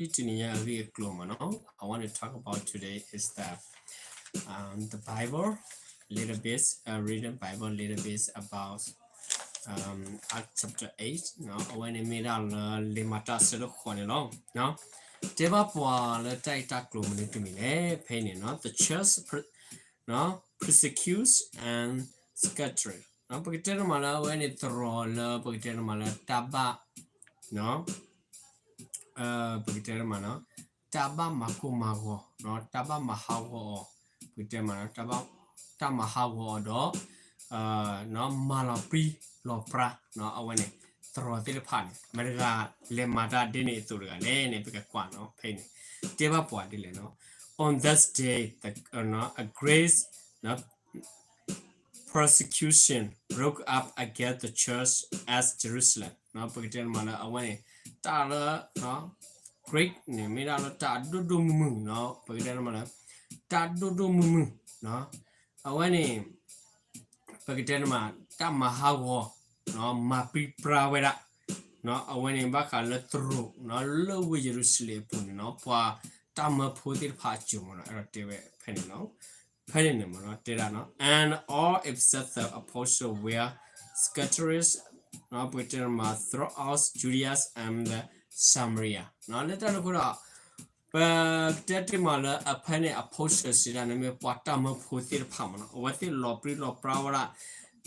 ဒ်တနံၤညါအဂ့ၢ်အကျိၤမ့ၢ်နီၤ, I want to talk about today is that um, the Bible, little bit, uh, read the Bible little bit about um, Acts chapter eight နီၤ, အဝဲန့ၣ်မ့ၢ်ဒၣ်လၢလံာ်မၤတၢ်အဆၢဒိၣ်ဃိးန့ၣ်လီၤ. တဲဘၣ်ပှၤလၢတၢ်အံၤတၢ်ကျိၤမနုၤတမံၤလဲၣ်, ဖဲအံၤန့ၣ်နီၤ, the church, persecutes and scatter ပကတဲတမးလၢအဝဲန့ၣ် သရိာ်လၢပကတဲတမးလၢတၢ်ဘၣ် ပကတဲတမးနီၤ, တၢ်ဘၣ်မၤကိၢ်မၤဂီၤ, တၢ်ဘၣ်မၤဟးဂီၤအီၤ, ပကတဲမးနီၤ, တၢ်မၤဟးဂီၤအီၤဒီး မၤလီၤပြံလီၤပြါ အဝဲန့ၣ် သရိာ်သ့ၣ်တဖၣ်န့ၣ် မတၤတဂၤလဲၤမၤတၢ်ဒ်န့ၣ်အသိးတဂၤလဲၣ်န့ၣ် ပကကွၢ်နီၤ, ဖဲအံၤန့ၣ် တဲဘၣ်ပှၤဒ်လဲၣ်နီၤ, On that day, the, uh, no, a great, no, persecution broke up against the church at Jerusalem. ပကတဲတမးလၢအဝဲန့ၣ် တၢ်လၢ great န့ၣ် မ့ၢ်ဒၣ်လၢတၢ်အဒိၣ်ဒိၣ်မုၢ်မုၢ်နီၤ, ပကတဲတမးလၢ တၢ်ဒိၣ်ဒိၣ်မုၢ်မုၢ် အဝဲန့ၣ် ပကတဲတမး တၢ်မၤဟးဂီၤ မၤပြံပြါဝဲဒၣ် အဝဲန့ၣ်ဘၣ်ဃးလၢသရိာ် လၢဝ့ၢ်ယရူၤၡလ့ၣ်အပူၤန့ၣ်နီၤ, ပှၤတၢ်မၢဖိသ့ၣ်တဖၣ်အစိၤမ့ၢ်နီၤ, အဲၣ်ဒိးတဲဝဲဖဲန့ၣ်နီၤ, ဖဲန့ၣ်န့ၣ်မ့ၢ်နီၤ တဲဒၣ်နီၤ, and all except the apostle were scattered ပကတဲတမး throughout Judea and Samaria လၢတၢ်န့ၣ်အဃိဒီး ပကတဲတ့ၢ်မးလၢအဖဲန့ၣ် apostle စံးဒၣ်န့ၣ်မ့ၢ်ပှၤတၢ်မၢဖိသ့ၣ်တဖၣ်မ့ၢ်နီၤ, အဝဲသ့ၣ်လီၤပြံလီၤပြါဝဲဒၣ်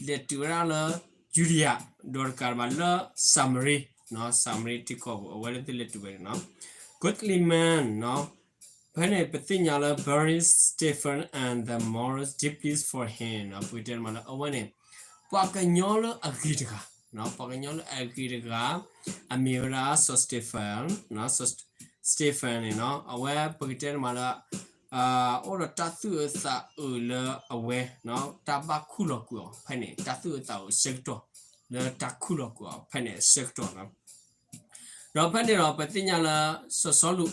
လဲၤတုၤဝဲဒၣ်လၢ Judea ဒီးတကးဒံးဘၣ်လၢ Samaria, Samaria ထံကီၢ်ပူၤ အဝဲသ့ၣ်လဲၤတုၤဝဲန့ၣ်နီၤ, godly men ဖဲန့ၣ်ပသ့ၣ်ညါလၢ bury Stephen and the mourned deeply for him ပကတဲတမးလၢအဝဲန့ၣ် ပှၤကညီလၢအဂ့ၤတဂၤ, ပှၤကညီလၢအဂ့ၤတဂၤ အမ့ၢ်ဝဲဒၣ်စီၤ Stephen, စီၤ Stephen န့ၣ်နီၤ, အဝဲပကတဲတမးလၢ အိၣ်ဒီးတၢ်သူၣ်အုးသးအုးလၢအဝဲ တၢ်ဘၣ်ခူၣ်လီၤကွံာ်အီၤဖဲန့ၣ် တၢ်သူၣ်အုးသးအုးအဆၢကတီၢ် လၢတၢ်ခူၣ်လီၤကွံာ်အီၤဖဲန့ၣ်အဆၢကတီၢ်နီၤ, ဒီးဖဲန့ၣ်ဒီး ပသ့ၣ်ညါလၢ စီၤစီလူး,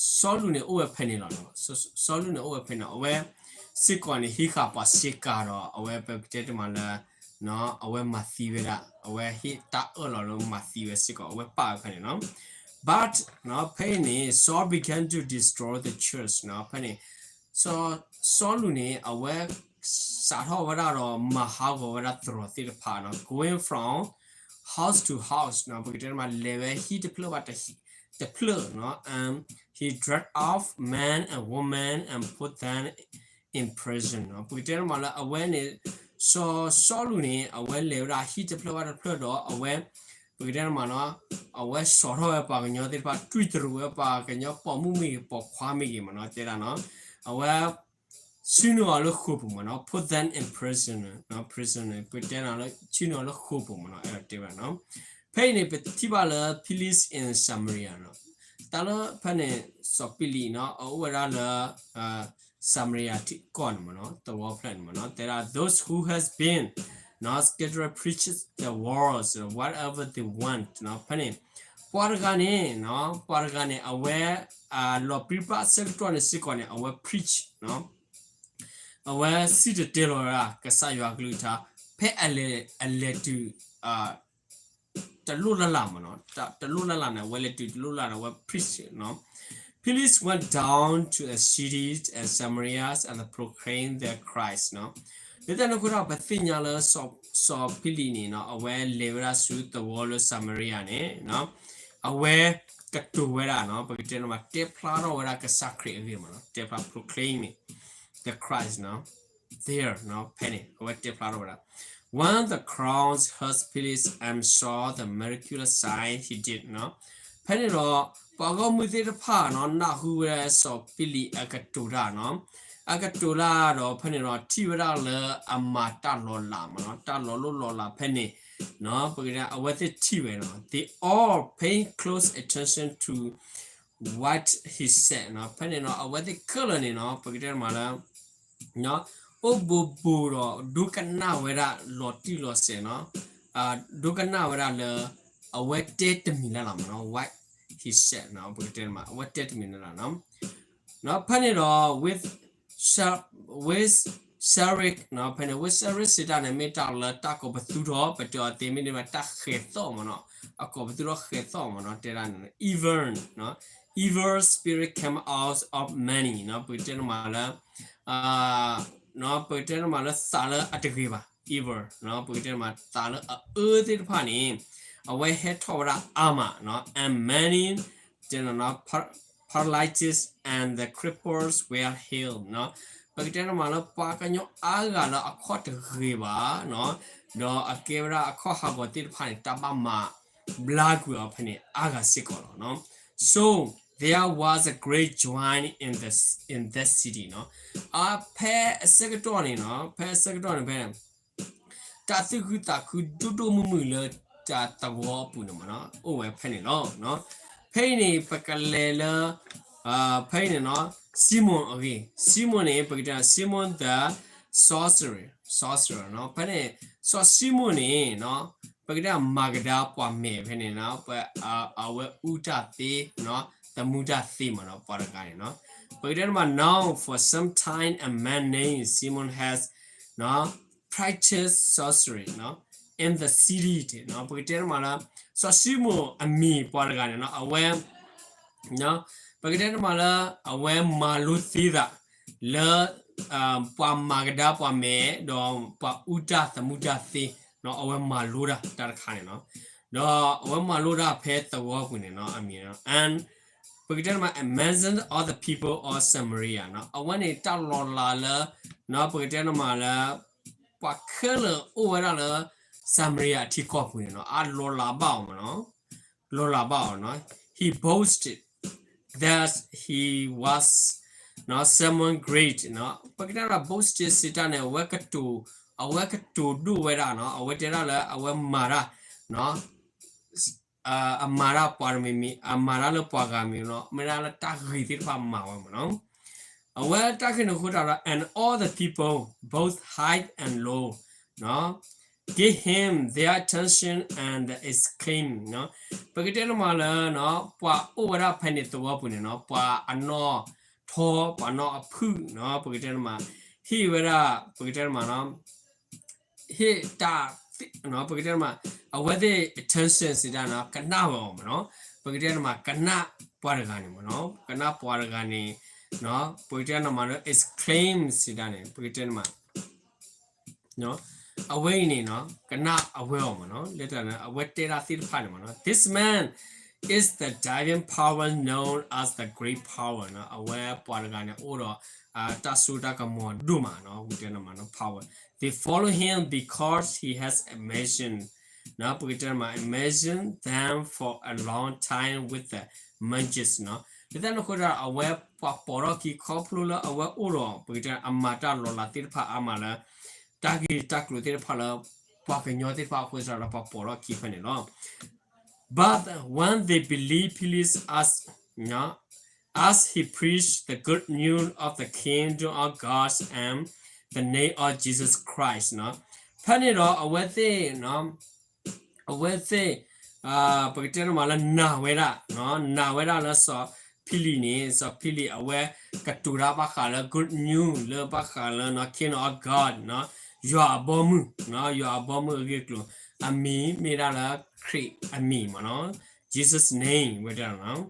စီလူးန့ၣ်အိၣ်ဝဲဖဲန့ၣ်လီၤ. စီလူးန့ၣ်အိၣ်ဝဲဖဲန့ၣ် အဝဲစ့ၢ်ကီးန့ၣ် ဟံးဃာ်ပှၤဆ့ကၤဒီး အဝဲပကတဲတမးလၢ အဝဲမၤသံဝဲဒၣ်, အဝဲဟ့ၣ်တၢ်အၢၣ်လီၤလၢမၤသံဝဲစ့ၢ်ကီး အဝဲပာ်ဝဲဖဲန့ၣ်လီၤ. But ဖဲအံၤန့ၣ် Saul began to destroy the church ဖဲန့ၣ် စီလူးန့ၣ် အဝဲ စးထီၣ်ဝဲဒၣ်ဒီးမၤဟးဂီၤဝဲဒၣ်သရိာ်သ့ၣ်တဖၣ်နီၤ, going from house to house ပကတဲတမး လဲၤဝဲဟံၣ်တဖျၢၣ်ဘၣ်တဖျၢၣ်နီၤ, and he dragged off men and women and put them in prison ပကတဲတမးလၢအဝဲန့ၣ် စီၤစီလူးန့ၣ် အဝဲလဲၤဝဲဒၣ်ဟံၣ်တဖျၢၣ်ဘၣ်တဖျၢၣ်ဒီး အဝဲ ပကတဲတမးနီၤ, အဝဲစိာ်ထီၣ်ဝဲပှၤကညီသ့ၣ်တဖၣ် တွံၢ်တရူးဝဲပှၤကညီပိာ်မုၣ်မ့ၢ်ဂ့ၤ ပိာ်ခွါမ့ၢ်ဂ့ၤမ့ၢ်နီၤ တဲဒၣ်နီၤ, အဝဲ ဆူနုာ်အီၤလၢဃိာ်ပူၤမ့ၢ်နီၤ, put them in prison, prison န့ၣ် ပကတဲနီၤလၢ ဆူနုာ်အီၤလၢဃိာ်ပူၤမ့ၢ်နီၤ အဲၣ်ဒိးတဲဝဲနီၤ, ဖဲအံၤန့ၣ် ပထံၣ်ဘၣ်လၢ Philip in Samaria နီၤ, တၢ်လၢဖဲန့ၣ် စီၤဖံလံးနီၤ အအိၣ်ဝဲဒၣ်လၢ Samaria ထံကီၢ်န့ၣ်မ့ၢ်နီၤ သဝီဖျၢၣ်န့ၣ်မ့ၢ်နီၤ တဲဒၣ် those who has been နီၤ scattered preach the words whatever they want နီၤ ဖဲန့ၣ် ပှၤတဂၤန့ၣ်နီၤ ပှၤတဂၤန့ၣ် အဝဲ လီၤပြံပြါဆၢကတီၢ်န့ၣ်စ့ၢ်ကီးန့ၣ် အဝဲ preach နီၤ အဝဲစံၣ်တဲၤတဲလီၤဝဲဒၣ် ကစၢ်ယွၤကလုၢ်ကထါ ဖဲအလဲၤ အလဲၤတုၤ တလိၣ်လၢ်လၢ်မ့ၢ်နီၤ တလိၣ်လၢ်လၢ်န့ၣ် အဝဲလဲၤတုၤတလိၣ်လၢ်န့ၣ် အဝဲ preach နီၤ Philip went down to the cities and Samaria and proclaimed the Christ နီၤ လၢတၢ်န့ၣ်အဃိဒီး ပသ့ၣ်ညါလၢ စီၤဖံလံးန့ၣ်နီၤ အဝဲလဲၤဝဲဒၣ်ဆူသဝီလၢ Samaria န့ၣ်နီၤ အဝဲကတိၤဝဲဒၣ်နီၤ ပကတဲန့ၣ်မး တဲဖျါထီၣ်ဝဲဒၣ်ကစၢ်ခရံာ်အဂ့ၢ်မ့ၢ်နီၤ တဲဖျါ proclaiming the Christ နီၤ there နီၤ ဖဲန့ၣ် အဝဲတဲဖျါထီၣ်ဝဲဒၣ် When the crowd heard Philip and saw the miraculous sign he did နီၤ ဖဲန့ၣ်ဒီး ပှၤဂီၢ်မုၢ်သ့ၣ်တဖၣ်နီၤ နၢ်ဟူဝဲဒၣ်စီၤဖံလံးအကတိၤတၢ်နီၤ အကတိၤတၢ်ဒီးဖဲန့ၣ်ဒီး ထံၣ်ဝဲဒၣ်လၢအမၤတၢ်လီၤလးမ့ၢ်နီၤ တၢ်လီၤလိၢ်လီၤလးဖဲန့ၣ်နီၤ ပကတဲ အဝဲသ့ၣ်ထံၣ်ဝဲနီၤ they all pay close attention to what he said နီၤ ဖဲန့ၣ်နီၤ အဝဲသ့ၣ်ခဲလၢာ်န့ၣ်နီၤ ပကတဲမးလၢ အိၣ်ဘူးဘူးဒီး ဒိကနၣ်ဝဲဒၣ်လီၤတံၢ်လီၤဆဲးနီၤ ဒိကနၣ်ဝဲဒၣ်လၢ အဝဲတဲတမံၤလၢ်လၢ်မ့ၢ်နီၤ what he said နီၤ ပကတဲမး အဝဲတဲတမံၤလၢ်လၢ်နီၤ ဖဲန့ၣ်ဒီး with with Cyrus နီၤ ဖဲန့ၣ် with Cyrus စံးတၢ်န့ၣ် မ့ၢ်တၢ်လၢတၢ်ကိးပသူထီၣ် ပတဲအီၤသ့မ့ၢ်န့ၣ် တၢ်ဃဲၤသီၣ်မ့ၢ်နီၤ အကိးပသူထီၣ်ဃဲၤသီၣ်မ့ၢ်နီၤ တဲဒၣ်န့ၣ် even နီၤ evil spirit came out of many နီၤ, ပကတဲန့ၣ်မးလၢ နီၤ, ပကတဲန့ၣ်မးလၢသးလၢအတဂ့ၤဘၣ် evil နီၤ, ပကတဲန့ၣ်မး သးလၢအအၢသ့ၣ်တဖၣ်န့ၣ် အဝဲဟဲထီၣ်ဝဲဒၣ်အါမးနီၤ, and many တဲနီၤ paralytics and the cripples were healed နီၤ, ပကတဲန့ၣ်မးလၢပှၤကညီအါဂၤလၢအခီၣ်တဂ့ၤဘၣ်နီၤ, ဒီးအကဲဝဲဒၣ်အခီၣ်ဟးဂီၤသ့ၣ်တဖၣ်န့ၣ် တၢ်ဘၣ်မၤဘျါကွံာ်အီၤဖဲန့ၣ်အါဂၤစ့ၢ်ကီးလီၤနီၤ. So there was a great joy in the in that city နီၤ, အဖဲအဆၢကတီၢ်န့ၣ်နီၤ, ဖဲအဆၢကတီၢ်န့ၣ်ဖဲ တၢ်သူၣ်ခုသးခုဒိၣ်ဒိၣ်မုၢ်မုၢ်လၢတၢ်သဝီအပူၤန့ၣ်မးနီၤ, အိၣ်ဝဲဖဲန့ၣ်လီၤ. ဖဲအံၤန့ၣ် ပကလဲၤလၢ ဖဲအံၤန့ၣ်နီၤ, Simon အဂ့ၢ်, Simon န့ၣ် ပကတဲ Simon the sorcerer, sorcerer နီၤ, ဖဲန့ၣ် စီၤၡံမိၣ်န့ၣ်နီၤ, ပကတဲမၤကဒါပှၤမဲာ်ဖဲန့ၣ်နီၤ, ပ အဝဲအူတၢ်သ့နီၤ, သမူတၢ်သ့မးနီၤ, ပှၤတဂၤန့ၣ်နီၤ, ပကတဲမး Now for some time a man named Simon has နီၤ practiced sorcery နီၤ in the city နီၤ, ပကတဲမးလၢ စီၤၡံမိၣ်အမံၤပှၤတဂၤန့ၣ်နီၤ, အဝဲ ပကတဲမးလၢ အဝဲမၤလိသ့သး လၢ ပှၤမၤကဒါပှၤမဲာ် ဒီးပှၤအူတၢ်သမူတၢ်သ့နီၤ, အဝဲမၤလိတၢ်တၢ်တခါန့ၣ်နီၤ, ဒီးအဝဲမၤလိတၢ်ဖဲသဝီပူၤန့ၣ်နီၤ, အမံၤ and ပကတဲမး amazed all the people of Samaria နီၤ, အဝဲန့ၣ်တၢ်လီၤလးလၢ နီၤ ပကတဲမးလၢ ပှၤခဲလၢာ်အိၣ်ဝဲဒၣ်လၢ စၤမရံယၤထံကီၢ်ပူၤန့ၣ်နီၤ, အလီၤလးဘၣ်အီၤမးနီၤ, လီၤလးဘၣ်အီၤနီၤ, he boasted that he was နီၤ someone great နီၤ, ပကတဲဒၣ် boasted စံးတၢ်န့ၣ် အဝဲကတိၤ အဝဲကတိၤဒိၣ်ဝဲဒၣ်နီၤ, အဝဲတဲဒၣ်လၢအဝဲမၤတၢ်နီၤ အမၤတၢ်ပှၤတမံၤမံၤ, အမၤတၢ်လၢပှၤဂၤမံၤနီၤ, မ့ၢ်ဒၣ်လၢတၢ်ဂ့ၤသ့ၣ်တဖၣ်မၤဝဲမးနီၤ, အဝဲတၢ်ဂ့ၢ်န့ၣ်အဃိတၢ်ဒီး and all the people, both high and low နီၤ gave him their attention and esteem နီၤ, ပကတဲန့ၣ်မးလၢနီၤ ပှၤအိၣ်ဝဲဒၣ်ဖဲန့ၣ်သဝီပူၤန့ၣ်နီၤ, ပှၤအနီၣ်ထီ ပှၤနီၣ်အဖုၣ်နီၤ, ပကတဲန့ၣ်မး ဟ့ၣ်ဝဲဒၣ် ပကတဲန့ၣ်မးနီၤ ဟ့ၣ်တၢ် ပကတဲမး အဝဲသ့ၣ် attention စံးတၢ်နီၤ ကနၣ်ဝဲအီၤမးနီၤ, ပကတဲမး ကနၣ်ပှၤတဂၤန့ၣ်မးနီၤ, ကနၣ်ပှၤတဂၤန့ၣ် ပကတဲမးလၢ esteem စံးတၢ်န့ၣ် ပကတဲမး အဝဲအံၤန့ၣ်နီၤ ကနၣ်အဝဲအီၤမးနီၤ, လၢတၢ်န့ၣ် အဝဲတဲဒၣ်သ့ၣ်တဖၣ်န့ၣ်မးနီၤ, this man is the divine power known as the great power နီၤ, အဝဲပှၤတဂၤန့ၣ် အိၣ်ဒီး တၢ်စိတၢ်ကမီၤဒိၣ်မးနီၤ, ပကတဲမးနီၤ power, they follow him because he has amazed နီၤ, ပကတဲမး amazed them for a long time with the magic နီၤ, လၢတၢ်န့ၣ်အဃိဒီး အဝဲပှၤပိာ်ထီၣ်ခံခီဖျိလၢအဝဲအိၣ်ဒီး ပကတဲအမၤတၢ်လီၤလးသ့ၣ်တဖၣ်အါမးလၢ တၢ်ဂ့ၢ်တၢ်ကျိၤသ့ၣ်တဖၣ်လၢ ပှၤကညီသ့ၣ်တဖၣ်အဃိသတးဒီး ပှၤပိာ်ထီၣ်ခံဖဲန့ၣ်လီၤ. But when they believe Philip as, as he preached the good news of the kingdom of God and the name of Jesus Christ နီၤ, ဖဲန့ၣ်ဒီးအဝဲသ့ၣ် အဝဲသ့ၣ် ပကတဲန့ၣ်မးလၢနာ်ဝဲဒၣ် နာ်ဝဲဒၣ်လၢစီၤဖံလံးန့ၣ် စီၤဖံလံးအဝဲကတိၤတၢ်ဘၣ်ဃးလၢ good news လၢဘၣ်ဃးလၢ kingdom of God ယွၤအဘီမုၢ် ယွၤအဘီမုၢ်အဂ့ၢ်အကျိၤ အမံၤမ့ၢ်ဒၣ်လၢခရံာ်အမံၤမးနီၤ Jesus name ဝဲဒၣ်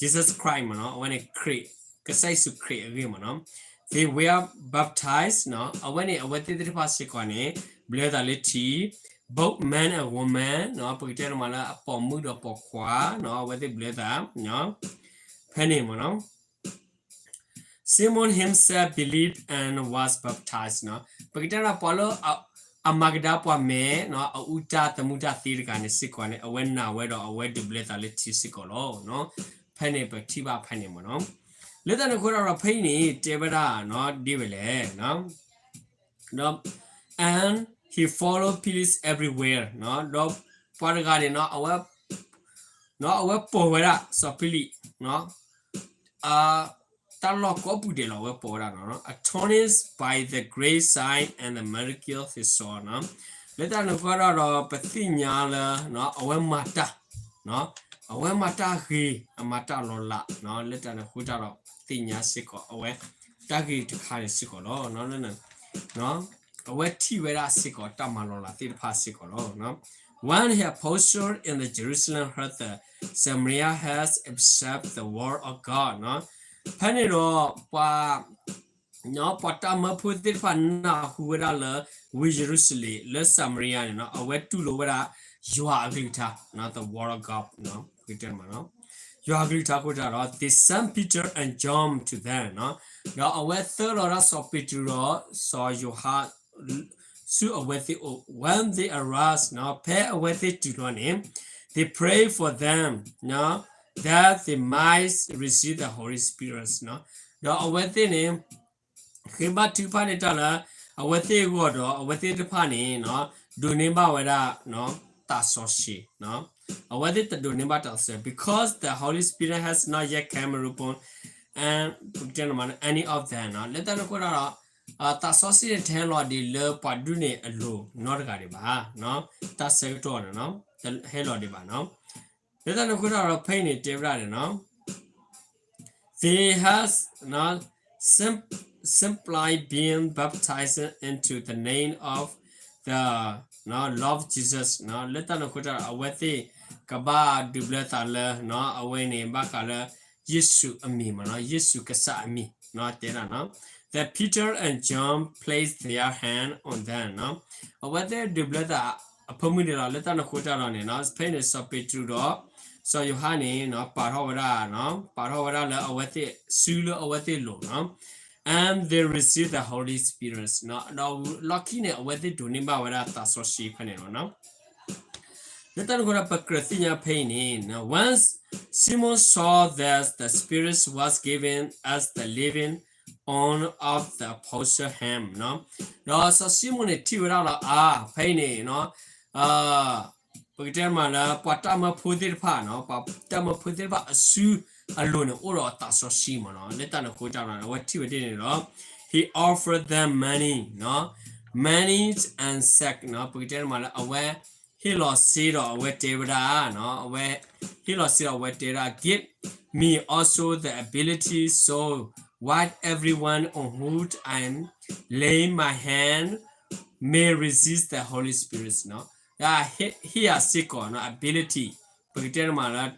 Jesus Christ မးနီၤ အဝဲန့ၣ်ခရံာ် ကစၢ်ယ့ၣ်ၡူးခရံာ်အဂ့ၢ်မးနီၤ They were baptized နီၤ အဝဲန့ၣ် အဝဲသ့ၣ်သ့ၣ်တဖၣ်စ့ၢ်ကီးန့ၣ် ဘျၢသးလၢထံ both men and women နီၤ ပကတဲန့ၣ်မးလၢအပိာ်မုၣ်ဒီးပိာ်ခွါနီၤ အဝဲသ့ၣ်ဘျၢသး ဖဲန့ၣ်မးနီၤ Simon himself believed and was baptized နီၤ ပကတဲန့ၣ်ပှၤလၢ အမၤကဒါပှၤမဲာ်နီၤ အအူတၢ်သမူတၢ်သ့တဂၤန့ၣ်စ့ၢ်ကီးန့ၣ် အဝဲနာ်ဝဲဒီးအဝဲဒုးဘျၢသးလၢထံစ့ၢ်ကီးလီၤနီၤ ဖဲန့ၣ်ပထံၣ်ဘၣ်ဖဲန့ၣ်မးနီၤ လၢတၢ်န့ၣ်အဃိဒီးဖဲအံၤန့ၣ် တဲဝဲဒၣ်နီၤ ဒ်ဝဲလဲၣ် ဒီး and he followed Philip everywhere နီၤ ဒီးပှၤတဂၤန့ၣ်နီၤ အဝဲ နီၤ အဝဲပိာ်ဝဲဒၣ်စီၤဖံလံး နီၤ တၢ်လီၢ်ကိးပူၤဒဲးလီၤ အဝဲပိာ်ဝဲဒၣ်နီၤ astonished by the great sign and the miracle he saw နီၤ လၢတၢ်န့ၣ်အဃိဒီး ပသ့ၣ်ညါလၢ နီၤ အဝဲမၤတၢ် နီၤ အဝဲမၤတၢ်ဂ့ၤ အမၤတၢ်လီၤလး နီၤ လၢတၢ်န့ၣ်အဃိတၢ်ဒီး သ့ၣ်ညါစ့ၢ်ကီး အဝဲ တၢ်ဂ့ၤတခါန့ၣ်စ့ၢ်ကီးလီၤ နီၤ လၢ နီၤ အဝဲထံၣ်ဝဲဒၣ်စ့ၢ်ကီး တၢ်မၤလီၤလးသ့ၣ်တဖၣ်စ့ၢ်ကီးလီၤ နီၤ When the apostle in the Jerusalem heard that Samaria has accepted the word of God ဖဲန့ၣ်ဒီးပှၤ ပှၤတၢ်မၢဖိသ့ၣ်တဖၣ်နၢ်ဟူဝဲဒၣ်လၢ ဝ့ၢ်ယရူၤၡလ့ၣ် လၢစၤမရံယါန့ၣ် အဝဲတူၢ်လိာ်ဝဲဒၣ် ယွၤအကလုၢ်ကထါ the word of God ယွၤအကလုၢ်ကထါအဃိတၢ်ဒီး they sent Peter and John to them ဒီးအဝဲသၢလီၤဒၣ်စီၤပ့းတရူးဒီးစီၤယိၤဟၣ် ဆူအဝဲသ့ၣ်အိၣ် when they arrived ဖဲအဝဲသ့ၣ်တုၤလီၤန့ၣ် they prayed for them that they might receive the Holy Spirit ဒီးအဝဲသ့ၣ်န့ၣ် ဃ့ဘါထုကဖၣ်န့ၢ်တၢ်လၢ အဝဲသ့ၣ်အဂီၢ်ဒီးအဝဲသ့ၣ်တဖၣ်န့ၣ် ဒိးန့ၢ်ဘၣ်ဝဲဒၣ် သးစီဆှံ အဝဲသ့ၣ်တဒိးန့ၢ်ဘၣ်တၢ်စီဆှံ because the Holy Spirit has not yet come upon any of them လၢတၢ်န့ၣ်အဃိတၢ်ဒီး သးစီဆှံန့ၣ်တဟဲလီၤဒံးလၢပှၤဒ်န့ၣ်အလိၤနီတဂၤဒံးဘၣ် တၢ်ဆၢကတီၢ်န့ၣ် တဟဲလီၤဒံးဘၣ် လၢတၢ်န့ၣ်အဃိတၢ်ဒီးဖဲအံၤန့ၣ်တဲဝဲဒၣ်န့ၣ် they have simply been baptized into the name of the Lord Jesus လၢတၢ်န့ၣ်အဃိတၢ်ဒီး အဝဲသ့ၣ်ကဘၣ်ဒုးဘျၢသးလၢ အဝဲန့ၣ်ဘၣ်ဃးလၢ ယ့ၣ်ၡူးအမံၤမ့ၢ်နီၤ ယ့ၣ်ၡူးကစၢ်အမံၤ တဲဒၣ်နီၤ Then Peter and John placed their hand on them နီၤ အဝဲသ့ၣ်ဒုးဘျၢသး အဖၢမုၢ်န့ၣ်လီၤ လၢတၢ်န့ၣ်အဃိတၢ်ဒီးန့ၣ်နီၤ ဖဲန့ၣ်စီၤပ့းတရူးဒီး စီၤယိၤဟၣ်န့ၣ်နီၤ ပာ်ထီၣ်ဝဲဒၣ် ပာ်ထီၣ်ဝဲဒၣ်လၢအဝဲသ့ၣ် စုလၢအဝဲသ့ၣ်လိၤနီၤ and they received the Holy Spirit ဒီးလီၢ်ခံန့ၣ် အဝဲသ့ၣ်ဒိးန့ၢ်ဘၣ်ဝဲဒၣ်သးစီဆှံဖဲန့ၣ်လီၤနီၤ လၢတၢ်န့ၣ်အဃိဒီး ပကြၢးသ့ၣ်ညါဖဲအံၤန့ၣ် When Simon saw that the Spirit was given as the living on of the apostle hand ဒီးစီၤၡံမိၣ်န့ၣ်ထံၣ်ဝဲဒၣ်လီၤ အါ ဖဲအံၤန့ၣ် ပကတဲမးလၢ ပှၤတၢ်မၢဖိသ့ၣ်တဖၣ်နီၤ ပှၤတၢ်မၢဖိသ့ၣ်တဖၣ်အစုအလိၤန့ၣ် အိၣ်ဒီးသးစီဆှံမ့ၢ်နီၤ လၢတၢ်န့ၣ်အဃိတၢ်ဒီး အဝဲထံၣ်ဝဲဒ်န့ၣ်ဒီး he offered them money နီၤ money and sack နီၤ ပကတဲမးလၢအဝဲ ဟ့ၣ်လီၤစ့ဒီးအဝဲတဲဝဲဒၣ် အဝဲ ဟ့ၣ်လီၤစ့ဒီးအဝဲတဲဝဲဒၣ် give me also the ability so that everyone on whom I lay my hand may receive the Holy Spirit နီၤ ဟ့ၣ်ယၤစ့ၢ်ကီးနီၤ ability ပကတဲမးလၢ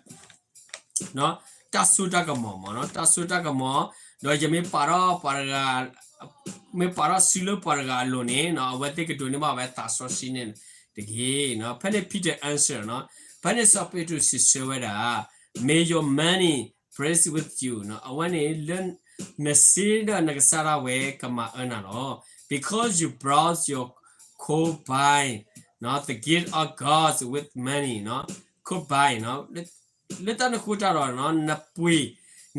တၢ်စိတၢ်ကမီၤမ့ၢ်နီၤ တၢ်စိတၢ်ကမီၤ ဒီးယမ့ၢ်ပာ်ထီၣ်ပှၤတဂၤ မ့ၢ်ပာ်ထီၣ်စုလၢပှၤတဂၤအလိၤန့ၣ်နီၤ အဝဲသ့ၣ်ကဒိးန့ၢ်ဘၣ်ဝဲသးစီဆှံန့ၣ်တက့ၢ်နီၤ ဖဲန့ၣ် Peter answered နီၤ ဖဲန့ၣ်စီၤပ့းတရူးစံးဆၢဝဲဒၣ် May your money perish with you နီၤ အဝဲန့ၣ်လၢ နစ့ဒီးနကစၢ်ဒၣ်ဝဲကမၤအၢနၤလီၤ because you brought your coat by နီၤ the gift of God with money နီၤ coat by နီၤ လၢတၢ်န့ၣ်အဃိတၢ်ဒီး နပှ့ၤ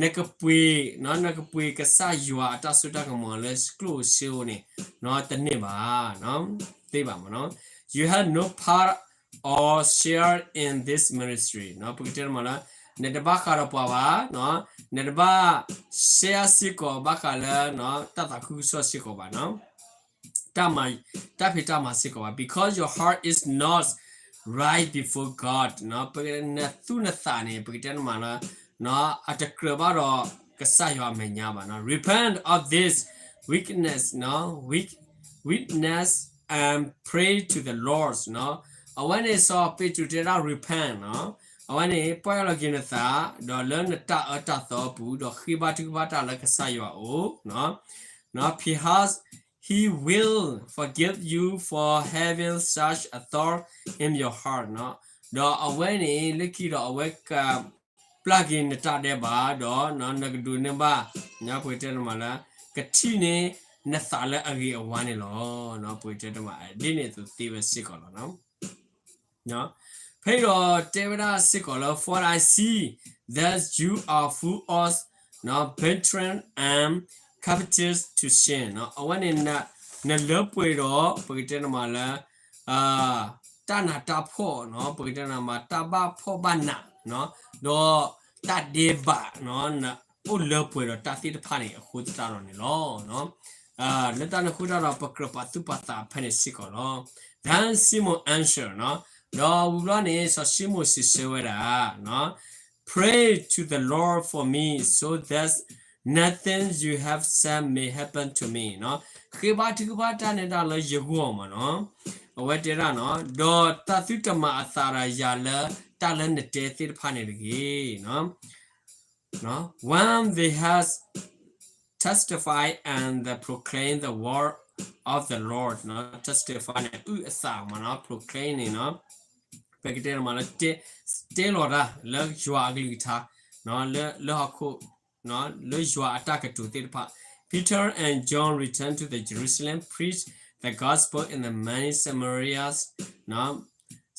နကပှ့ၤ နကပှ့ၤကစၢ်ယွၤအတၢ်စိတၢ်ကမီၤလၢ ကျိၣ်ဧိၤစ့ဧိၤန့ၣ် တန့ၢ်ဘၣ် သ့ဘၣ်မ့ၢ်နီၤ You have no part or share in this ministry ပကတဲမးလၢ နတဘၣ်ဃးဒီးပှၤဘၣ် နတဘၣ် share စ့ၢ်ကီးဘၣ်ဃးလၢ တၢ်သးခုကစီၣ်စ့ၢ်ကီးဘၣ်နီၤ တၢ်ဖံးတၢ်မၤစ့ၢ်ကီးဘၣ် because your heart is not right before God နသူၣ်နသးန့ၣ် ပကတဲမးလၢ အတကြၢးဘၣ်ဒီးကစၢ်ယွၤအမဲာ်ညါဘၣ်နီၤ Repent of this wickedness နီၤ wickedness and pray to the Lord နီၤ အဝဲန့ၣ်စီၤပ့းတရူးတဲဒၣ် repent နီၤ အဝဲန့ၣ် ပီၢ်ယၢ်လီၤက့ၤနသး ဒီးလၢနတၢ်အၢတၢ်သီအပူၤ ဒီးဃ့ဘါထုကဖၣ်တၢ်လၢကစၢ်ယွၤအအိၣ် နီၤ Perhaps he will forgive you for having such a thought in your heart နီၤ ဒီးအဝဲန့ၣ် လၢခံဒီးအဝဲက ပျၢ်က့ၤနတၢ်ဒဲးဘး ဒီးနကဒိးန့ၢ်ဘၣ် ပကတဲမးလၢ ကထံၣ်န့ၢ်နသးလၢအဂ့ၤအဝါန့ၣ်လီၤ ပကတဲမး ဒ်န့ၣ်အသိးသ့ဝဲစ့ၢ်ကီးလီၤ ဖဲအံၤဒီးတဲဝဲဒၣ်စ့ၢ်ကီးလၢ For I see that you are full of bitterness and covetous to sin အဝဲန့ၣ် နလၢပှဲၤဒီး ပကတဲမးလၢ တၢ်နးတၢ်ဖှီၣ်နီၤ ပကတဲမး တၢ်ဘၣ်ဖှီၣ်ဘၣ်နး ဒီးတၢ်ဒဲးဘး အိၣ်လၢပှဲၤဒီးတၢ်သ့ၣ်တဖၣ်န့ၣ် အဃိသတးဒီးန့ၣ်လီၤ. လၢတၢ်န့ၣ်အဃိသတးဒီး ပကြၢးပာ်သူၣ်ပာ်သးဖဲန့ၣ်စ့ၢ်ကီးလီၤ. Then Simon answered နီၤ ဒီးဝံၤဘျီန့ၣ် စီၤၡံမိၣ်စံးဆၢဝဲဒၣ် Pray to the Lord for me so that nothing you have said may happen to me နီၤ ဃ့ဘါထုကဖၣ်တၢ်န့ၣ်တၢ်လၢယဂီၢ်မးနီၤ အဝဲတဲဒၣ်နီၤ, ဒီးတၢ်သုတမၤအသးဒီးယၤလၢတၢ်လၢနတဲသ့ၣ်တဖၣ်န့ၣ်တဂ့ၤ. When they had testified and proclaimed the word of the Lord, testify န့ၣ် အုၣ်အသးမ့ၢ်နီၤ, proclaim န့ၣ်နီၤ, ပကတဲန့ၣ်မ့ၢ်လၢ တဲလီၤတၢ်လၢယွၤအကလုၢ်ကထါ လၢဟီၣ်ခိၣ် လၢယွၤအတၢ်ကတိၤသ့ၣ်တဖၣ်. Peter and John returned to the Jerusalem, preached the gospel in the many Samarias,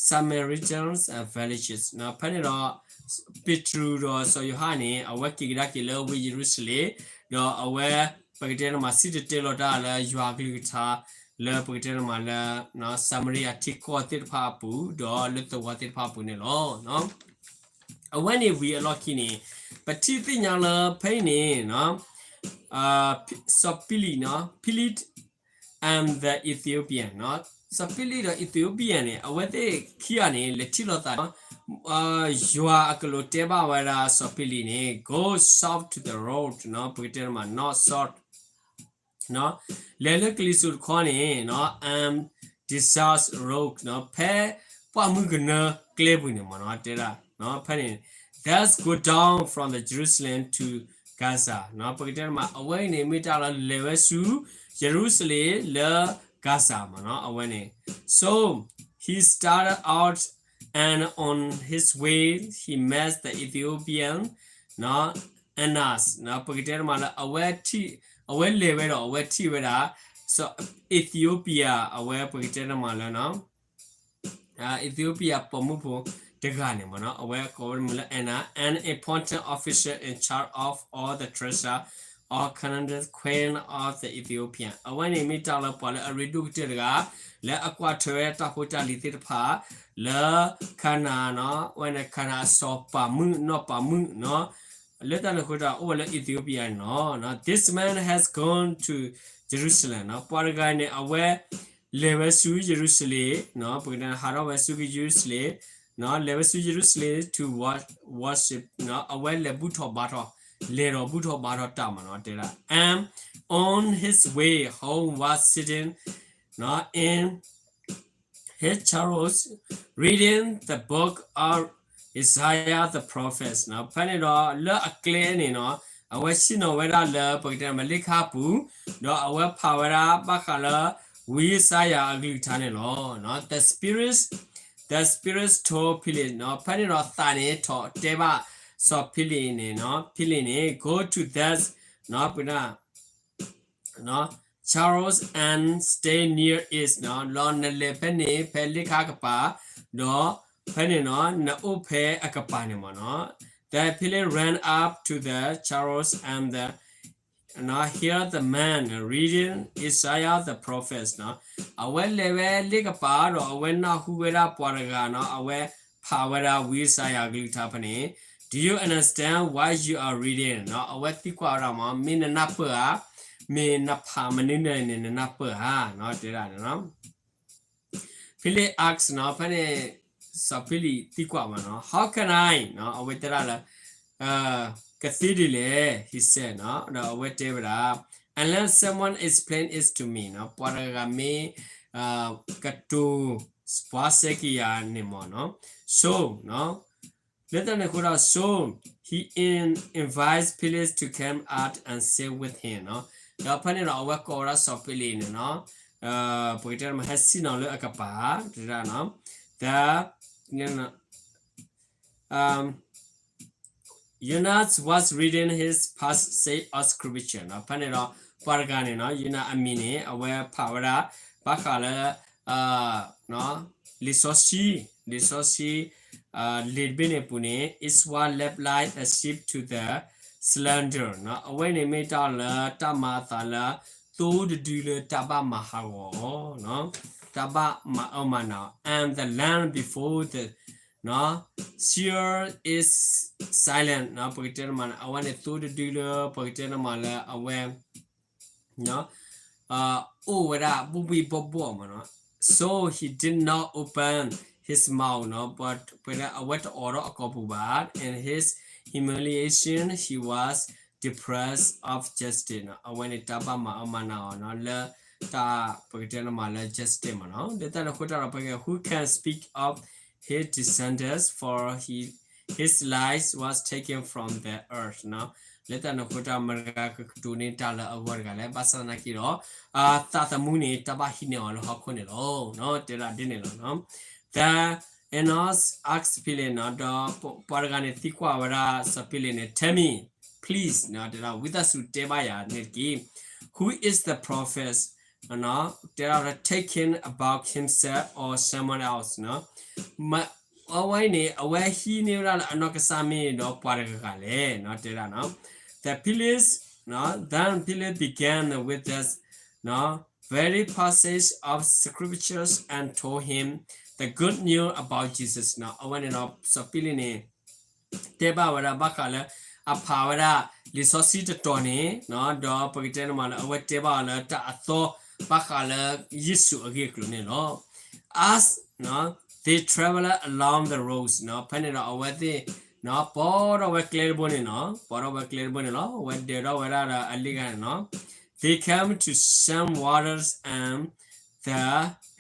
Samaritan villages. ဖဲန့ၣ်ဒီး ပ့းတရူးဒီးစီၤယိၤဟၣ်န့ၣ် အဝဲက့ၤကဒါက့ၤလၢဝ့ၢ်ယရူၤၡလ့ၣ်, ဒီးအဝဲ ပကတဲန့ၣ်မ့ၢ် စံၣ်တဲၤတဲလီၤတၢ်လၢယွၤအကလုၢ်ကထါ လၢပကတဲန့ၣ်မ့ၢ်လၢ စၤမရံယၤထံကီၢ်သ့ၣ်တဖၣ်အပူၤ ဒီးလၢသဝီသ့ၣ်တဖၣ်အပူၤန့ၣ်လီၤ. အဝဲန့ၣ်ဝံၤအလီၢ်ခံန့ၣ် ပထံၣ်သ့ၣ်ညါလၢဖဲအံၤန့ၣ် စီၤဖံလံး Philip and the Ethiopian စီၤဖံလံးဒီး Ethiopian န့ၣ် အဝဲသ့ၣ်ခံဂၤန့ၣ် လဲၤထံၣ်လိာ်သးဒီး ယွၤအကလူးတဲဘၣ်ဝဲဒၣ်စီၤဖံလံးန့ၣ် go south to the road ပကတဲန့ၣ်မ့ၢ် north south လဲၤလၢကလံၤစိးတခီန့ၣ် and desert road ဖဲပှၢ်မုၢ်ကနၢကျဲပူၤန့ၣ်မ့ၢ်နီၤ တဲဒၣ် ဖဲန့ၣ် that's go down from the Jerusalem to Gaza ပကတဲမ့ၢ် အဝဲအံၤန့ၣ် မ့ၢ်တၢ်လၢလဲၤဝဲဆူယရူၤၡလ့ၣ်လၢ Gaza မ့ၢ်နီၤ အဝဲန့ၣ် so he started out and on his way he met the Ethiopian Anas ပကတဲမ့ၢ်လၢ အဝဲလဲၤဝဲဒီးအဝဲထံၣ်ဝဲဒၣ် Ethiopia အဝဲပကတဲမ့ၢ်လၢ Ethiopia ပိာ်မုၣ်ဖိတဂၤန့ၣ်မ့ၢ်နီၤ အဝဲကိးဝဲမ့ၢ်လၢ Anna, an important official in charge of all the treasure of Candace, queen of the Ethiopian အဝဲန့ၣ်မ့ၢ်တၢ်လၢပှၤလၢအရ့ဒိၣ်ကတၢၢ်တဂၤ လၢအကွၢ်ထွဲဝဲတၢ်ဖိတၢ်လံၤသ့ၣ်တဖၣ် လၢ Candace နီၤ အဝဲန့ၣ် Candace အစီၤပၤမုၣ်နီၢ်ပၤမုၣ်နီၤ လၢတၢ်န့ၣ်အဃိဒီး အိၣ်ဝဲလၢ Ethiopia န့ၣ်လီၤ. This man has gone to Jerusalem နီၤ ပှၤတဂၤန့ၣ် အဝဲလဲၤဝဲဆူယရူၤၡလ့ၣ် ပကတဲဟးထီၣ်ဝဲဆူယရူၤၡလ့ၣ် လဲၤဝဲဆူယရူၤၡလ့ၣ် to worship အဝဲလဲၤဘူၣ်ထီၣ်ဘါထီၣ် လဲၤဒီးဘူၣ်ထီၣ်ဘါထီၣ်တၢ်မ့ၢ်နီၤ တဲဒၣ် and on his way home was sitting in his chariot reading the book of Isaiah the prophet ဖဲန့ၣ်ဒီးလၢအကျဲန့ၣ်နီၤ အဝဲဆ့ၣ်နီၤဝဲဒၣ်လၢပကတဲမ့ၢ်လ့ၣ်ခါပူၤ ဒီးအဝဲဖးဝဲဒၣ်ဘၣ်ဃးလၢ ဝံယၡါယၤအကလုၢ်ကထါန့ၣ်လီၤ. The Spirit, the Spirit told Philip နီၤ ဖဲန့ၣ်ဒီးသးန့ၣ် ထီၣ်တဲဘၣ်စီၤဖံလံးန့ၣ်နီၤ ဖံလံးန့ၣ် go to that နီၤ ပကတဲ chariot and stay near it နီၤ လီၤနလဲၤဖဲန့ၣ် ဖဲလ့ၣ်ခါကပၤ ဒီးဖဲန့ၣ်နီၤ နအိၣ်ဖဲအကပၤန့ၣ်မ့ၢ်နီၤ Then Philip ran up to the chariot and the hear the man reading Isaiah the prophet နီၤ အဝဲလဲၤဝဲလ့ၣ်ကပၤဒီးအဝဲနၢ်ဟူဝဲဒၣ်ပှၤတဂၤနီၤ အဝဲဖးဝဲဒၣ်ဝံယၡါယၤအကလုၢ်ကထါဖဲန့ၣ် Do you understand what you are reading နီၤ အဝဲသံကွၢ်ဝဲဒၣ်မ့ၢ် မ့ၢ်နနၢ်ပၢၢ်ဧါ မ့ၢ်နဖးမနုၤလဲၣ်န့ၣ် နနၢ်ပၢၢ်ဧါ နီၤ တဲဒၣ် Philip asked နီၤ ဖဲန့ၣ် စီၤဖံလံးသံကွၢ်မ့ၢ်နီၤ How can I နီၤ အဝဲတဲဒၣ်လၢ ကသ့ဒ်လဲၣ် he said နီၤ ဒီးအဝဲတဲဝဲဒၣ် unless someone explain it to me နီၤ ပှၤတဂၤမ့ၢ် ကတိၤ ပှၤစဲက့ၤယၤန့ၣ်မ့ၢ်နီၤ so နီၤ လၢတၢ်န့ၣ်အဃိဒီး so he in- invites Philip to come out and sit with him နီၤ ဒီးဖဲန့ၣ်ဒီးအဝဲကိးဝဲဒၣ်စီၤဖံလံးန့ၣ်နီၤ ပကတဲမ့ၢ် ဟဲဆ့ၣ်နီၤလၢအကပၤ တဲဒၣ်နီၤ the Anas was reading his passage of scripture နီၤ ဖဲန့ၣ်ဒီး ပှၤတဂၤန့ၣ်နီၤ Anas အမံၤန့ၣ် အဝဲဖးဝဲဒၣ် ဘၣ်ဃးလၢ လံာ်စီဆှံ လံာ်စီဆှံ လံာ်တဘ့ၣ်န့ၣ်အပူၤန့ၣ် is what led like a sheep to the slaughter နီၤ အဝဲန့ၣ်မ့ၢ်တၢ်လၢတၢ်မၤအသးလၢ သိတဒုလၢတၢ်ဘၣ်မၤဟးဂီၤအီၤ တၢ်ဘၣ်မၤအၢမၤနးအီၤ and the lamb before the shearer is silent နီၤ ပကတဲတမး အဝဲန့ၣ်သိတဒုလၢ ပကတဲတမးလၢအဝဲ အိၣ်ဝဲဒၣ်ဘှ့ၣ်ဘှ့ၣ်ဘီၣ်ဘီၣ်မ့ၢ်နီၤ so he did not open his mouth နီၤ ပဝဲဒၣ်အဝဲတအိးထီၣ်အကိာ်ပူၤဘၣ် in his humiliation he was deprived of justice နီၤ အဝဲန့ၣ်တၢ်ဘၣ်မၤအၢမၤနးအီၤနီၤ လၢ တၢ်ပကတဲန့ၣ်မးလၢ justice မးနီၤ. လၢတၢ်န့ၣ်အဃိတၢ်ဒီး ပက who can speak of his descendants, for he his life was taken from the earth နီၤ. လၢတၢ်န့ၣ်အဃိတၢ် မတၤတဂၤကကတိၤန့ၢ်တၢ်လၢအဂီၢ်တဂၤလဲၣ်. ဘၣ်ဆၣ်သနာ်က့ဒီး သးသမူန့ၣ် တၢ်ဘၣ်ဟံးန့ၢ်အီၤလၢဟီၣ်ခိၣ်န့ၣ်လီၤ. တဲဒၣ်ဒ်န့ၣ်လီၤ. The eunuch asked Philip နီၤ, ဒီးပှၤတဂၤန့ၣ်သံကွၢ်ဝဲဒၣ်စီၤဖံလံးန့ၣ် tell me please နီၤ, တဲဒၣ် ဝံသးစူၤတဲဘၣ်ယၤန့ၣ်တက့ၢ်, who is the prophet တဲဒၣ် taken about himself or someone else နီၤ. အဝဲအံၤန့ၣ် အဝဲဟံးန့ၢ်ဝဲဒၣ်လၢအနီၢ်ကစၢ်မ့ၢ်ဒီးပှၤတဂၤဂၤလဲၣ် နီၤ တဲဒၣ်နီၤ. The Philip, then Philip began with this နီၤ very passage of scriptures and told him the good news about Jesus နီၤ. အဝဲန့ၣ်ဒီးစီၤဖံလံးန့ၣ် တဲဘၣ်ဝဲဒၣ်ဘၣ်ဃးလၢ အဖးဝဲဒၣ်လံာ်စီဆှံတတီၤန့ၣ် ဒီးပကတဲန့ၣ်မးလၢအဝဲတဲဘၣ်အီၤလၢတၢ်အသီ ဘၣ်ဃးလၢယ့ၣ်ၡူးအဂ့ၢ်အကျိၤန့ၣ်လီၤ. As they traveled along the roads နီၤ, ဖဲန့ၣ်ဒီးအဝဲသ့ၣ် ပိာ်ထီၣ်ဝဲကျဲတဘိန့ၣ်နီၤ, ပိာ်ထီၣ်ဝဲကျဲတဘိန့ၣ်လီၤ, အဝဲဒၢးထီၣ်ဝဲဒၣ်ဒီးအလ့ၣ်ဂၤန့ၣ်နီၤ. They came to some waters and the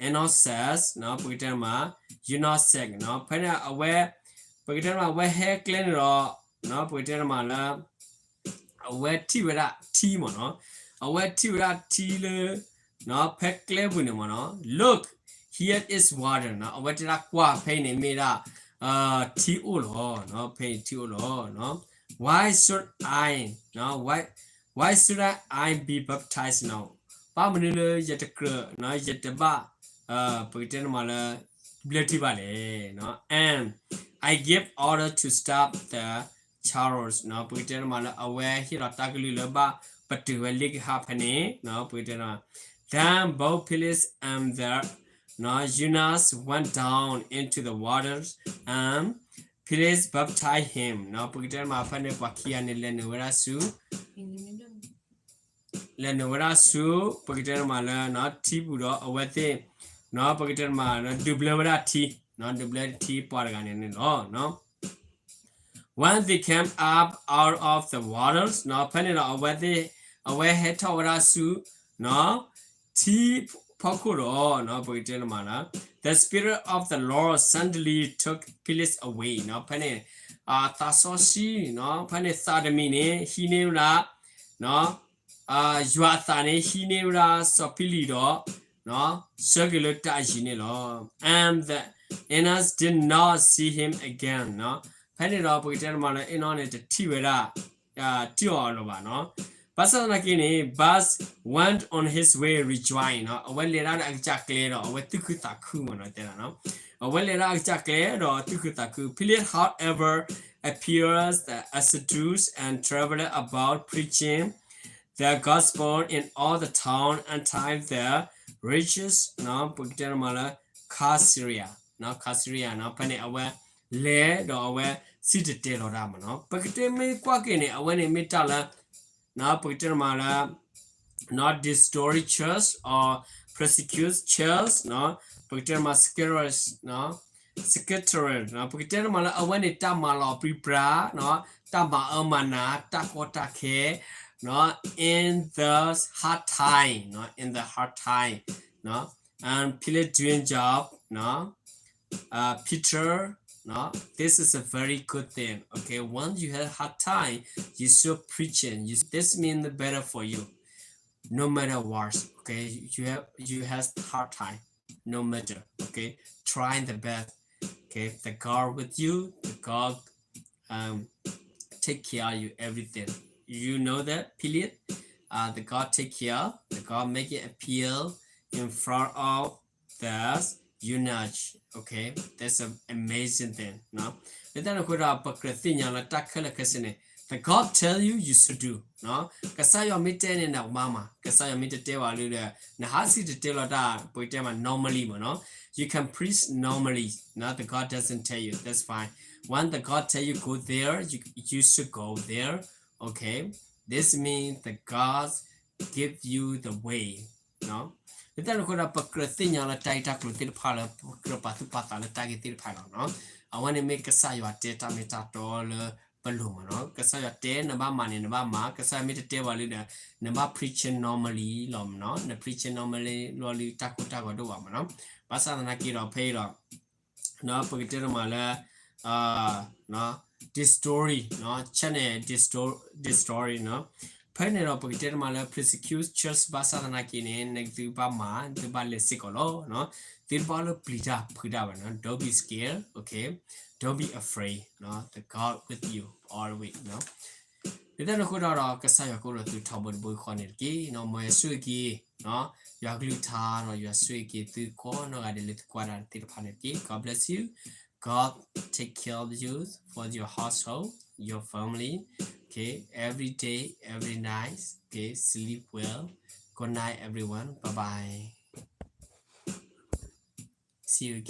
eunuch said နီၤ, ပကတဲန့ၣ်မး eunuch said နီၤ, ဖဲန့ၣ်အဝဲ ပကတဲန့ၣ်မး အဝဲဟဲကျဲန့ၣ်ဒီး ပကတဲန့ၣ်မးလၢ အဝဲထံၣ်ဝဲဒၣ်ထံမ့ၢ်နီၤ, အဝဲထံၣ်ဝဲဒၣ်ထံလၢ ဖဲကျဲပူၤန့ၣ်မ့ၢ်နီၤ, Look, here is water နီၤ, အဝဲတဲဒၣ်ကွၢ်ဖဲအံၤန့ၣ်မ့ၢ်ဒၣ် ထံအိၣ်လီၤ, ဖဲအံၤထံအိၣ်လီၤ. Why should I, why, why should I be baptized နီၤ, ဘၣ်မနုၤလၢယတကြၢး ယတဘၣ် ပကတဲန့ၣ်မးလၢ ဘျၢထံဘၣ်လဲၣ်. And I give order to stop the chariots နီၤ, ပကတဲန့ၣ်မးလၢအဝဲဟ့ၣ်လီၤတၢ်ကလုၢ်လၢဘၣ်ပတုာ်ဝဲလ့ၣ်ကဟၣ်ဖဲန့ၣ် ပကတဲန့ၣ်မး Then both Philip and the eunuch went down into the waters and Philip baptized him နီၤ, ပကတဲန့ၣ်မး ဖဲန့ၣ်ပှၤခံဂၤန့ၣ် လဲၤနုာ်ဝဲဒၣ်ဆူ လဲၤနုာ်ဝဲဒၣ်ဆူ ပကတဲန့ၣ်မးလၢ ထံပူၤဒီးအဝဲသ့ၣ် ပကတဲန့ၣ်မး ဒုးဘျၢဝဲဒၣ်ထံ ဒုးဘျၢထံပှၤတဂၤန့ၣ်န့ၣ်လီၤ. When they came up out of the waters နီၤ, ဖဲန့ၣ်ဒီးအဝဲသ့ၣ် အဝဲဟဲထီၣ်ဝဲဒၣ်ဆူ ထံဖီခိၣ်ဒီး ပကတဲန့ၣ်မးလၢ the Spirit of the Lord suddenly took Philip away နီၤ, ဖဲန့ၣ် သးစီဆှံ ဖဲန့ၣ်သးတမံၤန့ၣ် ဟံးန့ၢ်ဝဲဒၣ် ယွၤအသးန့ၣ် ဟံးန့ၢ်ဝဲဒၣ်စီၤဖံလံးဒီး ဆၢက့ၤလၢတၢ်အယံၤန့ၣ်လီၤ. And the eunuch did not see him again နီၤ, ဖဲန့ၣ်ဒီးပကတဲန့ၣ်မးလၢ eunuch န့ၣ် တထံၣ်ဝဲဒၣ် ထံၣ်အီၤအလီၢ်ဘၣ်နီၤ. ဘၣ်ဆၣ်သနာ်က့န့ၣ် but went on his way rejoicing နီၤ, အဝဲလဲၤဒၣ်လၢအကစၢ်ကျဲဒီး အဝဲသူၣ်ခုသးခုမ့ၢ်နီၤ တဲဒၣ်နီၤ, အဝဲလဲၤဒၣ်အကစၢ်ကျဲဒီးသူၣ်ခုသးခု. Philip, however, appeared astonished and traveled about preaching the gospel in all the town until they reached နီၤ, ပကတဲန့ၣ်မးလၢ Caesarea နီၤ, Caesarea နီၤ, ဖဲန့ၣ်အဝဲလဲၤဒီးအဝဲစံၣ်တဲၤတဲလီၤတၢ်မ့ၢ်နီၤ. ပကတဲမ့ၢ်ကွၢ်က့ၤန့ၣ် အဝဲန့ၣ်မ့ၢ်တၢ်လၢ ပကတဲန့ၣ်မးလၢ not destroy church or persecute church နီၤ, ပကတဲန့ၣ်မး scatterers နီၤ, scatterers နီၤ, ပကတဲန့ၣ်မးလၢအဝဲန့ၣ်တၢ်မၤလီၤပြံပြါနီၤ, တၢ်မၤအၢမၤနး တၢ်ကီတၢ်ခဲနီၤ, in the hard time နီၤ, in the hard time နီၤ, and Philip doing job နီၤ, uh, Peter, no, this is a very good thing. Okay, when you have hard time, you should preaching. You, this means better for you. No matter what, okay, you have you have hard time. No matter, okay, trying the best. Okay, the God with you, the God um take care of you everything. You know that, Philip. Uh, the God take care. The God make it appear in front of That's eunuch, okay? That's an amazing thing, no? လၢတၢ်န့ၣ်အဃိဒီး ပကြၢးသ့ၣ်ညါလၢတၢ်ခဲလၢာ်ခဲဆ့န့ၣ် the God tell you, you should do, no? ကစၢ်ယွၤမ့ၢ်တဲန့ၣ် နကမၤမး, ကစၢ်ယွၤမ့ၢ်တတဲဘၣ်လၢဒီး နဟးစံၣ်တဲၤတဲလီၤတၢ် ပကတဲမး normally မးနီၤ. You can preach normally, no? The God doesn't tell you, that's fine. When the God tell you go there, you, you should go there, okay? This means the God give you the way. လၢတၢ်န့ၣ်အဃိဒီး ပကြၢးသ့ၣ်ညါလၢတၢ်ဂ့ၢ်တၢ်ကျိၤသ့ၣ်တဖၣ်လၢ ပကြၢးပာ်သူၣ်ပာ်သးလၢတၢ်ဂ့ၢ်သ့ၣ်တဖၣ်လီၤနီၤ. အဝဲန့ၣ်မ့ၢ်ကစၢ်ယွၤတဲတၢ်မ့ၢ်တၢ်တီလၢ ပလိၣ်မ့ၢ်နီၤ. ကစၢ်ယွၤတဲနဘၣ်မၤန့ၣ် နဘၣ်မၤ, ကစၢ်ယွၤမ့ၢ်တတဲဘၣ်လၢဒီး နဘၣ် preach normally လီၤမ့ၢ်နီၤ. န preach normally လီၤလံ တၢ်ကိၢ်တၢ်ဂီၤဒိၣ်ဘၣ်မ့ၢ်နီၤ. ဘၣ်ဆၣ်သနာ်က့ဒီး ဖဲအံၤဒီး ပကတဲတမးလၢ this story, channel this story နီၤ. ဖဲန့ၣ်ဒီး ပကတဲတမးလၢ persecuted church ဘၣ်ဆၣ်သနာ်က့န့ၣ် နသုဘၣ်မၤ သုဘၣ်လဲၤစ့ၢ်ကီးလီၤ. သုတဘၣ်လၢပျံၤတၢ်ဖုးတၢ်ဘၣ်နီၤ. Don't be scared, okay? Don't be afraid, the God with you always နီၤ. ဒ်သိးန့ၣ်အဃိဒီး ကစၢ်ယွၤကအိၣ်ဒီးသုထီဘိတဘိယူၢ်ဃီန့ၣ်တက့ၢ်နီၤ. မ်ယွၤဆိၣ်ဂ့ၤက့ၤ ယွၤကလုၢ်ကထါဒီး ယွၤဆိၣ်ဂ့ၤက့ၤသုကိးနီၢ်ဂၤဒဲးလၢသုကွၢ်တၢ်သ့ၣ်တဖၣ်န့ၣ်တက့ၢ်. God bless you. God take care of you, for your household, your family, okay? Every day, every night, okay? Sleep well. Good night, everyone. Bye bye. See you again.